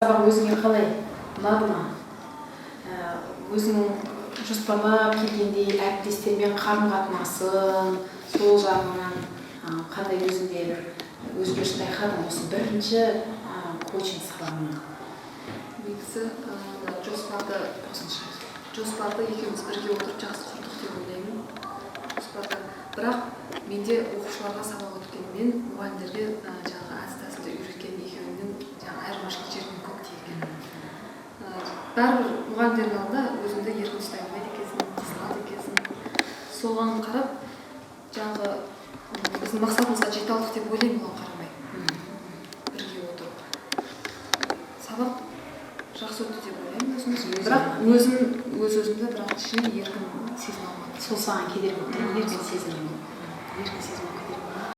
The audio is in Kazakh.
Сабақ өзіңе қалай, ұнады ма? Өзің жоспарлап келгендей, әріптестермен қарым қатынасың сол жағынан қандай, өзіңде бір өзгеріс байқадың осы бірінші коучинг сабағынан? Негізі мына Қосымша. Жоспарды екеуміз бірге отырып жақсы құрдық деп ойлаймын жоспарды. Бірақ менде оқушыларға сабақ өткенмен, мұғалімдерге жаңағы әдіс тәсілді үйреткен екеуінің жаңағы айырмашылық жерінен көп екен. Бәрібір мұғалімдердің алдында өзіңді еркін ұстай алмайды екенсің, қысылады екенсің. Соған қарап жаңағы біздің мақсатымызға жете алдық деп ойлаймын. Оған қарамай бірге отырып сабақ жақсы өтті деп ойлаймын өзім. Өзің. Бірақ өзім өз өзімді бірақ ішінен еркін сезіне алмадым. Сол саған кедергі болып тұр, еркін сезіну, еркін сезіну.